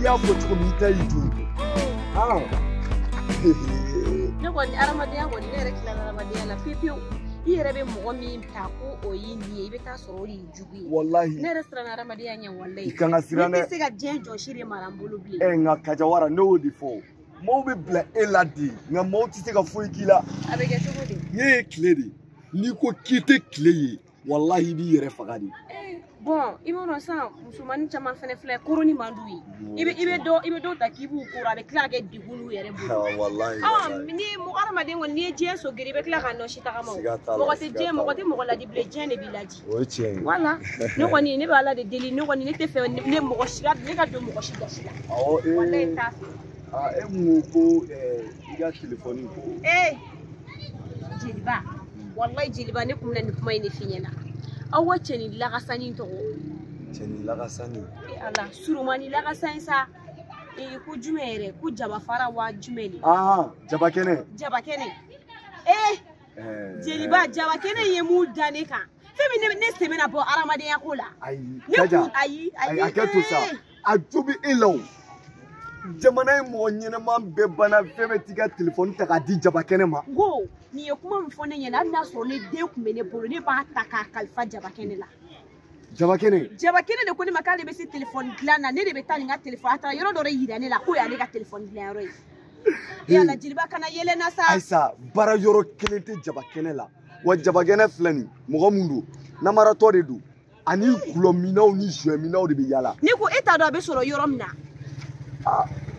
I y'a fɔ cogo min i ta y'i joli. Ne kɔni hadamadenya kɔni ne yɛrɛ tilala hadamadenya la pewu pewu. I yɛrɛ bɛ mɔgɔ min ta ko o y'i nin ye i bɛ taa sɔrɔ o de y'i jugu ye. Walahi. Ne yɛrɛ siranna hadamadenya ɲɛ walahi. I kan ka siran dɛ. Ne tɛ se ka diɲɛ jɔsi de mara n bolo bilen. Nka Kajawara ne y'o de fɔ. Maaw bɛ bila e la de nka maaw tɛ se ka foyi k'i la. A bɛ kɛ cogo di? Ne ye tile de n'i ko k'i tɛ tile ye walahi i b'i yɛrɛ faga de. Bon i b'a dɔn sisan musomanin caman fɛnɛ filɛ koroni man d'u ye. I bɛ dɔw ta k'i b'u koro a bɛ tila ka kɛ degun y'u yɛrɛ bolo. Walahi. Ni mɔgɔ hadamaden kɔni n'i ye diɲɛ so gere i bɛ tila k'a nɔsi tagama o. Mɔgɔ tɛ diɲɛ mɔgɔ tɛ mɔgɔ ladi bilen diɲɛ de b'i ladi. O ye tiɲɛ ye. Voilà ne kɔni ne bɛ Ala de deli ne kɔni ne tɛ fɛ ne mɔgɔ si ka ne ka don mɔgɔ si gasi la. Awɔ ee. Walahi n t'a fɛ. E mun ko i ka telefɔni ko. Jeliba walahi jeliba ne kun bɛna nin kuma in de f'i ɲɛna. Aw ka cɛnin lakasanni tɔgɔ. Cɛnin lakasanni. Ala surumani lakasanni sa. Ko jumɛn yɛrɛ ko jabafara wa jumɛn de. Jabakɛnɛ. Jabakɛnɛ. Jeliba jabakɛnɛ ye mun da ne kan. Fɛn min ne sen bɛna bɔ hadamadenya ko la. Ayi. Ne kun ayi ayi. A kɛ to sa. A jo bɛ e la o. Jamana ye mɔgɔ ɲɛnɛman bɛɛ banna fɛn bɛɛ t'i ka telefɔni ta k'a di jabakɛnɛ ma. N ko nin ye kuma min fɔ ne ɲɛna hali n'a sɔrɔ ne den tun bɛ ne bolo ne b'a ta k'a kalifa jabakɛnɛ la. Jabakɛnɛ? Jabakɛnɛ de ko ne ma k'ale bɛ se telefɔni dilan na ne de bɛ taa nin ka telefɔni a taara yɔrɔ dɔ de yira ne la k'o y'ale ka telefɔni dilan yɔrɔ ye. Yala jeliba kana yɛlɛ na sa. Ayisa baara yɔrɔ kelen tɛ jabakɛnɛ la wa jabakɛnɛ filɛ nin mɔgɔ mun don namaratɔ de don ani gulɔminɛw ni zɔminɛw de bɛ yaala. Ne ko e t'a dɔn a bɛ sɔrɔ yɔrɔ min na.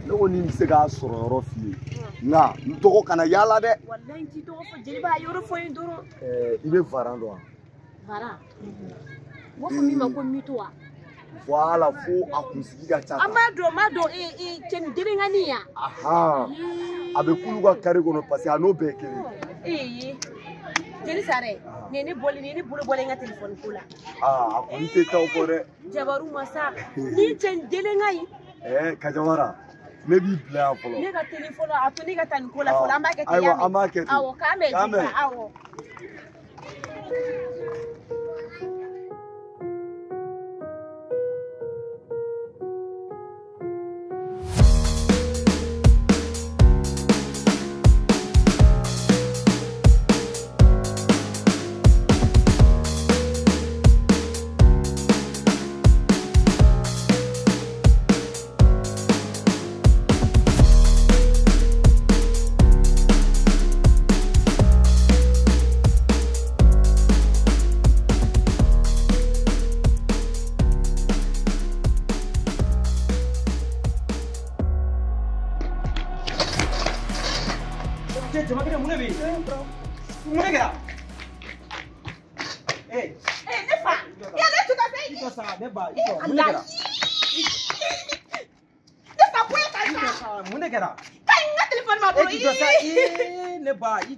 Ne kɔni bɛ se k'a sɔrɔ yɔrɔ f'i ye nka n tɔgɔ kana yaala dɛ. Walahi n t'i tɔgɔ fɔ jeliba a yɔrɔ fɔ n ye dɔrɔn. I bɛ varan dɔn wa? Varan? U b'a fɔ min ma ko mito wa? Voilà fo a kunsigi ka ca. An b'a dɔn n b'a dɔn cɛnin denkani yan. A bɛ k'olu ka kari kɔnɔ parce que a n'o bɛɛ ye kelen. Jeli Sare nin ye ne bɔlen nin ye ne bolo bɔlen n ka telefɔni ko la. A kɔni tɛ taa o kɔ dɛ. Jabaru masa ni cɛnin delenka in. Kajawara ne b'i bila yan fɔlɔ. Ne ka teli fɔlɔ a to ne ka taa nin ko la fɔlɔ an b'a kɛ ten. Ayiwa an b'a kɛ ten. Awɔ k'an bɛn jeliba awɔ.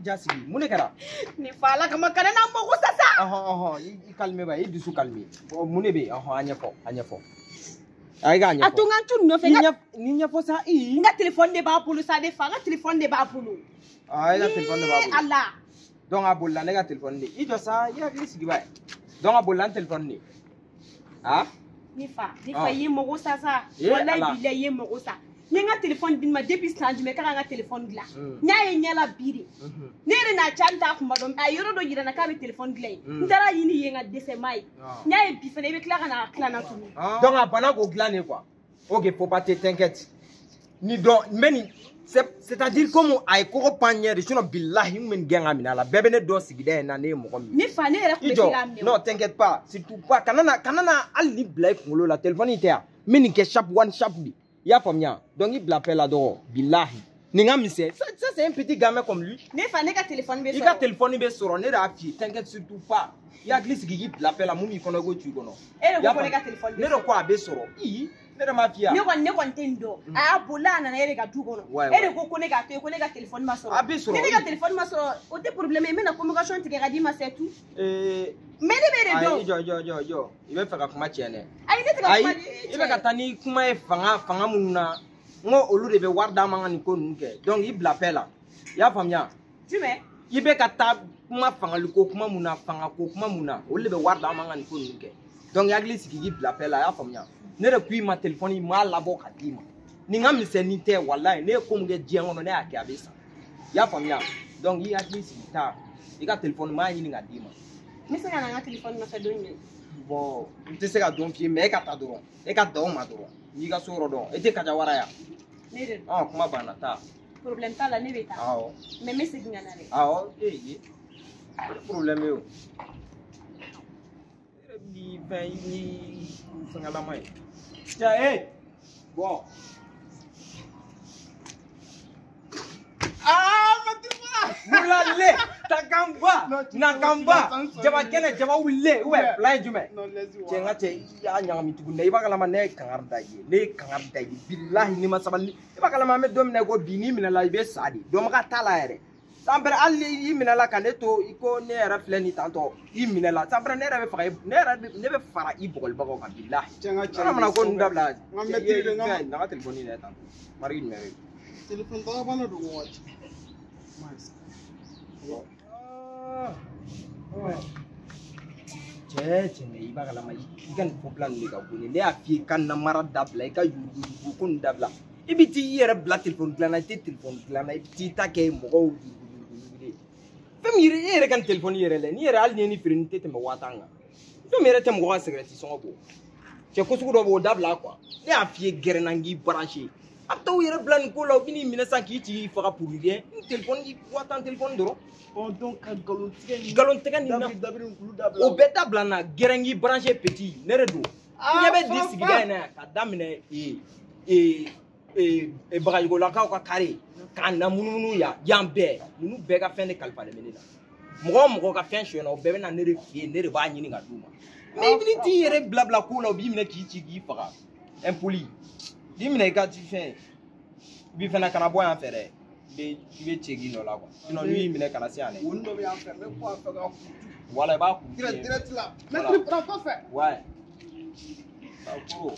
Jasigi mun de kɛra? Ne fa Ala kama kana n'a mago sa sa. I calme ba i dusu calme. Mun de bɛ yen? A ɲɛfɔ a ɲɛfɔ. A i k'a ɲɛfɔ. A to n ka n tu nɔfɛ. Ni ɲɛfɔ sa i. N ka telefɔni de b'a bolo sa ne fa n ka telefɔni de b'a bolo. E ka telefɔni de b'a bolo. Ala. Donc a bolila ne ka telefɔni de. I jɔ sa i hakili sigi ba ye. Donc a bolila n telefɔni de. Ne fa i ye mago sa sa. Walayi bilayi i ye mago sa. N ye n ka telefɔni di ne ma depuis san jumɛn k'a ka n ka telefɔni dilan. N y'a ye ɲɛ la bi de. Ne yɛrɛ n'a ca n t'a kuma dɔn a ye yɔrɔ dɔ yira n na k'a bɛ telefɔni dilan yen. N taara ɲini yen ka dɛsɛ m'a ye. N y'a ye bi fana i bɛ tila ka na tila na tuguni. Donc a banna k'o dilan de quoi. Ok faut pas te t'inquiète. Ni dɔn n bɛ nin c'est-à-dire comme a ye kɔgɔ pan ɲɛ de sinon bilahi n bɛ nin gɛn ka minɛ a la bɛɛ bɛ ne dɔn sigida in na ne ye mɔgɔ min ye. Ne fa ne yɛrɛ tun bɛ se k'a minɛ. Non t'inquiète pas surtout pas kana na hali ni bila i kunkolo la telefɔni tɛ yan n bɛ nin kɛ sharp one sharp de. I y'a faamuya donc i bila paix la dɔgɔ bilahi nin ka misɛn ça c'est un petit gamin comme lui. Ne fa ne ka téléphone bɛ sɔrɔ. I ka téléphone bɛ sɔrɔ ne de y'a f'i ye t'inquiète surtout pas i hakili sigi k'i bila paix la mun b'i kɔnɔ i k'o tu i kɔnɔ. E de ko ko ne ka téléphone bɛ sɔrɔ. Ne de ko a bɛ sɔrɔ i ne de m'a f'i ye. Ne kɔni tɛ nin dɔn a y'a bolila a nana e de ka du kɔnɔ e de ko ko ne k'a to yen ko ne ka téléphone ma sɔrɔ. A bɛ sɔrɔ ni ne ka téléphone ma sɔrɔ o tɛ problème ye n bɛna convocation tigɛ ka d'i ma c'est tout. Mais ne bɛ de dɔn. Ayi jɔ i bɛ fɛ ka kuma tiɲɛ dɛ. Ayi ne tɛ ka kuma. Ayi i bɛ ka taa ni kuma ye fanga minnu na n ko olu de bɛ wari d'an ma ka nin ko ninnu kɛ donc i bila paix la i y'a faamuya. Jumɛn. I bɛ ka taa kuma fangaliko kuma mun na fangako kuma mun na olu de bɛ wari d'an ma ka nin ko ninnu kɛ donc i hakili sigi k'i bila paix la i y'a faamuya ne de ko i ma téléphone m'a labɔ ka d'i ma. Nin ka misɛnnin tɛ walayi ne ye ko min kɛ diɲɛ kɔnɔ ne y'a kɛ a bɛ san. I y'a faamuya? Donc i hakili sigi taa i ka telefɔni n b'a ɲini ka d'i ma. N bɛ se ka na n ka telefɔni nɔfɛ don jumɛn? Bon n tɛ se ka don f'i ye mais e ka taa dɔrɔn. E ka dan o ma dɔrɔn. N'i ka so yɔrɔ dɔn e tɛ Kajawara yan. Ne de don. Ɔn kuma banna taa. Problème t'a la ne bɛ taa. Awɔ. Mais n bɛ segin ka na dɛ. Awɔ ee ye. Problème ye o. E yɛrɛ b'i fɛn i fɛngɛlama ye. Tiɲɛ ee bon. Ah, Mulale, Takamba, Nakamba, Jabakɛnɛ, jaba wililen, ou bien plan ye jumɛn? Cɛ n ka cɛ i y'a ɲagami tuguni dɛ, i b'a kalama ne ye kangari da i ye, ne ye kangari da i ye, bilahi n'i ma sabali, i b'a kalama an bɛ don min na i ko bi n'i minɛla i bɛ sa de, dɔnbaga t'a la yɛrɛ. Sanpɛrɛ hali ni i minɛla ka ne to i ko ne yɛrɛ filɛ nin tantɔ, i minɛla, sanpɛrɛ ne yɛrɛ bɛ faga, ne yɛrɛ ne bɛ fara i bugɔlibagaw kan bilahi. Cɛ n ka cɛ. Ala mana ko ninnu dabila. N ka mɛtiri de n ka. Na ka telefɔni yɛrɛ tantɔ, mariki jumɛn bɛ yen? Telefɔni tagabana don waati. Cɛ cɛ i b'a kalama i ka nin ko bila ninnu de ka go ne y'a f'i ye ka namara dabila i ka yuruguyurugu ko nin dabila i bɛ t'i yɛrɛ bila telefɔni dilan na i tɛ telefɔni dilan na i bɛ t'i ta kɛ mɔgɔw yuruguyurugu de ye fɛn min yɛrɛ e yɛrɛ ka nin telefɔni yɛrɛ la n'i yɛrɛ hali ni ye ni feere ni tɛ tɛmɛ 10,000 kan fɛn min yɛrɛ tɛ mɔgɔ ka sigɛrɛti sɔngɔ bɔ cɛ ko sugu dɔ b'o dabila quoi ne y'a f'i ye gɛrɛnna n k'i branché a bɛ taa u yɛrɛ bila nin ko la u bɛ n'i minɛ sisan k'i ci k'i faga pour rien ni telefɔni 10,000 telefɔni dɔrɔn. Donc ka nkalon tigɛ ni nkalon tigɛ nin na o bɛɛ dabila n na gɛrɛn k'i branché petit ne de don ɲɛ bɛ di sigida in na yan ka daminɛ Bagayokolakaw ka kare k'a na munumunu yan yan bɛɛ ninnu bɛɛ ka fɛn de kalifalen bɛ ne la mɔgɔ o mɔgɔ ka fɛn sonyɛna o bɛɛ bɛ na ne de fɛ yen ne de b'a ɲini ka d'u ma mais i bɛ t'i yɛrɛ bila bila ko la u b'i minɛ k'i ci k'i faga impoli n'i minɛ i ka ci fɛn i b'i fɛnɛ kana bɔ yan fɛ dɛ. I bɛ cɛ k'i nɔ la quoi sinon n'u y'i minɛ kana se yan dɛ. Wo dɔ bɛ yan fɛ n bɛ bɔ a fɛ ka kutu. Voilà i b'a kutu. Direct la. Mɛtiri prend kɔfɛ. Ouais. Koro.